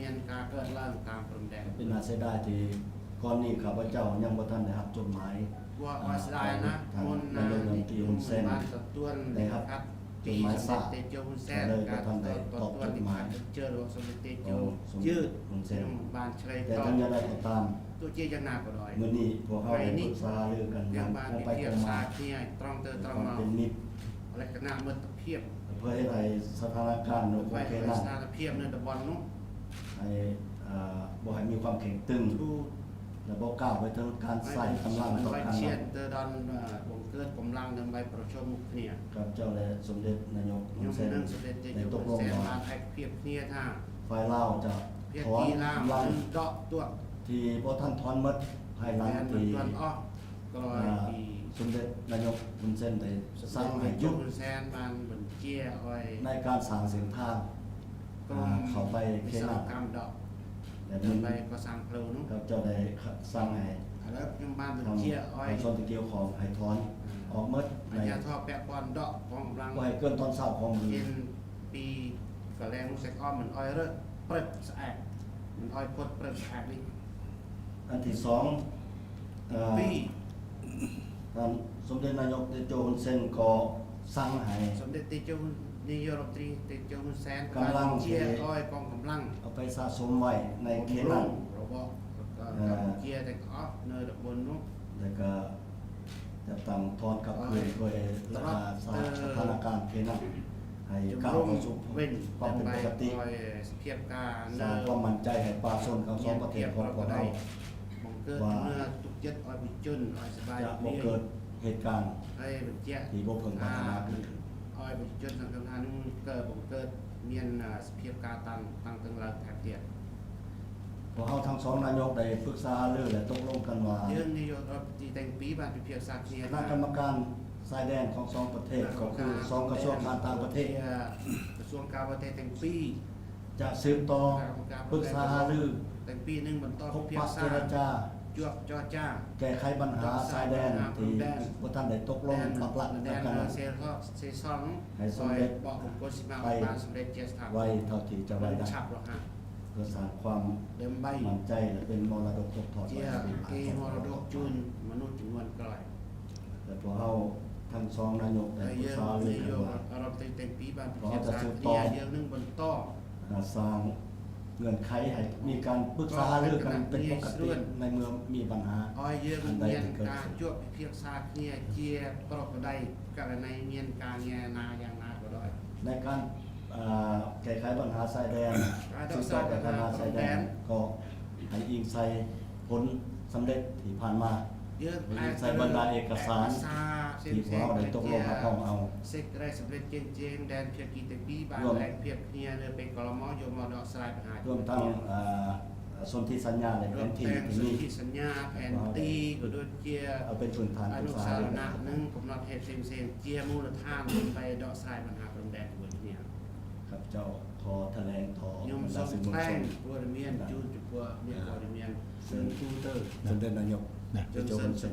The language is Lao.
ມັນກາເກີດເລື່ອງຕາມພົມແດນ. ເປັນໜ້າເສຍດາຍທີ່ກ່ອນນີ້ຂ້າພະເຈົ້າຍັງບໍ່ທັນໄດ້ຮັບຈົດໝາຍ ວ່າເສຍດາຍນະ ຂອງທ່ານນາຍົກລັດຖະມົນຕີ ຮຸນເຊນ ໄດ້ຮັບຈົດໝາຍຊ້າ ກໍເລີຍບໍ່ທັນໄດ້ຕອບຈົດໝາຍຂອງສົມເດັດ ຮຸນເຊນ. ແຕ່ເຖິງຢ່າງໃດກໍຕາມ ມື້ນີ້ພວກເຮົາໄດ້ປຶກສາຫາລືກັນຢ່າງກົງໄປກົງມາ ເປັນມິດ ເພື່ອເຮັດໃຫ້ສະຖານະການໃນຂົງເຂດນັ້ນ ໃຫ້ ເອີ່ ບໍ່ໃຫ້ມີຄວາມເຄັ່ງຕຶງ ແລະ ບໍ່ກ້າວໄປເຖິງການໃຊ້ກຳລັງຕໍ່ການນຳ. ຂ້າພະເຈົ້າ ແລະ ສົມເດັດນາຍົກ ຮຸນເຊນ ໄດ້ຕົກລົງວ່າ ຝ່າຍລາວຈະຖອນກຳລັງທີ່ບໍ່ທັນຖອນໝົດ ພາຍຫຼັງທີ່ ສົມເດັດນາຍົກ ຮຸນເຊນ ໄດ້ສັ່ງໃຫ້ຢຸດໃນການສ້າງເສັ້ນທາງ ເຂົ້າໄປເຂດນັ້ນ ແລະ ຂ້າພະເຈົ້າໄດ້ສັ່ງໃຫ້ທາງພາກສ່ວນທີ່ກ່ຽວຂ້ອງໃຫ້ຖອນອອກໝົດ ໃນ ບໍ່ໃຫ້ເກີນຕອນເຊົ້າຂອງມື້ ອັນທີສອງ ເອີ່ ທ່ານສົມເດັດນາຍົກ ເຕໂຈ ຮຸນເຊນ ກໍສັ່ງໃຫ້ ສົມເດັດນາຍົກລັດຖະມົນຕີ ເຕໂຈ ຮຸນເຊນ ກຳລັງທີ່ເອົາໄປສະສົມໄວ້ໃນເຂດນັ້ນ ແລ້ວກໍຈັດຕັ້ງຖອນກັບຄືນ ເພື່ອຮັກສາສະຖານະການເຂດນັ້ນ ໃຫ້ກ້າວເຂົ້າສູ່ຄວາມເປັນປົກກະຕິ ສ້າງຄວາມໝັ້ນໃຈໃຫ້ປະຊາຊົນທັງສອງປະເທດຂອງພວກເຮົາ ວ່າຈະບໍ່ເກີດເຫດການທີ່ບໍ່ເພິ່ງປາດຖະໜາຂຶ້ນ. ພວກເຮົາທັງສອງນາຍົກໄດ້ປຶກສາຫາລື ແລະ ຕົກລົງກັນວ່າ ຄະນະກຳມະການຊາຍແດນຂອງສອງປະເທດ ກໍຄືສອງກະຊວງການຕ່າງປະເທດ ຈະສືບຕໍ່ປຶກສາຫາລື ພົບປະເຈລະຈາ ແກ້ໄຂບັນຫາຊາຍແດນທີ່ບໍ່ທັນໄດ້ຕົກລົງປັກຫຼັກນຳກັນນັ້ນ ໃຫ້ສຳເລັດໄປໄວເທົ່າທີ່ຈະໄວໄດ້ ເພື່ອສ້າງຄວາມໝັ້ນໃຈ ແລະ ເປັນມໍລະດົກຕົກທອດໄວ້ໃຫ້ລູກຫຼານຂອງພວກເຮົາ. ແລະ ພວກເຮົາ ທັງສອງນາຍົກໄດ້ປຶກສາຫາລືກັນວ່າ ເຮົາຈະສືບຕໍ່ ອາ ສ້າງເງື່ອນໄຂໃຫ້ມີການປຶກສາຫາລືກັນເປັນປົກກະຕິໃນເມື່ອມີບັນຫາອັນໃດທີ່ເກີດຂຶ້ນ ໃນການ ເອີ ແກ້ໄຂບັນຫາຊາຍແດນ ສືບຕໍ່ແກ້ໄຂບັນຫາຊາຍແດນ ກໍໃຫ້ອີງໃສ່ຜົນສຳເລັດທີ່ຜ່ານມາ ອີງໃສ່ບັນດາເອກະສານທີ່ພວກເຮົາໄດ້ຕົກລົງຮັບຮອງເອົາ ຮວມທັງ ອ່າ ສົນທິສັນຍາ ແລະ ແຜນທີ່ທີ່ມີ ເປັນພື້ນຖານປຶກສາຫາລືກັນ ຂ້າພະເຈົ້າຂໍຖະແຫຼງຕໍ່ບັນດາສື່ມວນຊົນ ສຳເດັດນາຍົກ ເດໂຈ ບຸນເຊັນ.